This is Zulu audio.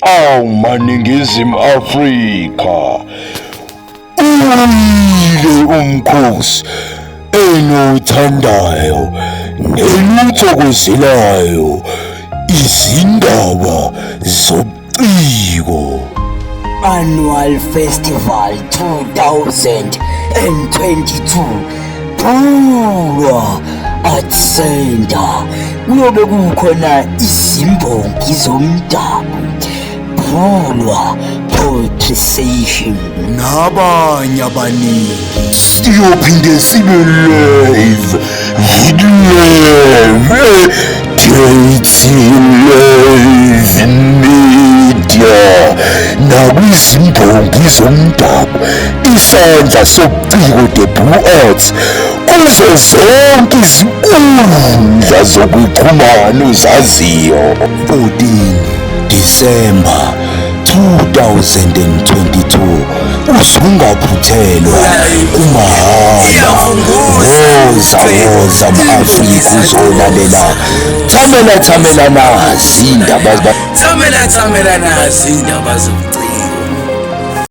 Awu maNingizimu Afrika, uwile umkhosi eniwuthandayo neniwuthokozelayo, izindaba zobuciko. Annual Festival 2022 Phulwa Art Center kuyobe kukhona izimbongi zomdabu, Phulwa Poetry Session nabanye abaningi. Siyophinde sibe live live JT Live Media nakwizimbongi zomdabu, isandla sobuciko, The Blue Arts, kuzo zonke izinkundla zokuxhumana uzaziyo. 14 December 2022, usungaphuthelwa kumahhala. Woza, woza ma-Afrika, uzolalela Thamela Thamela, nazi indaba. Thamela Thamela, nazi indaba zobuciko.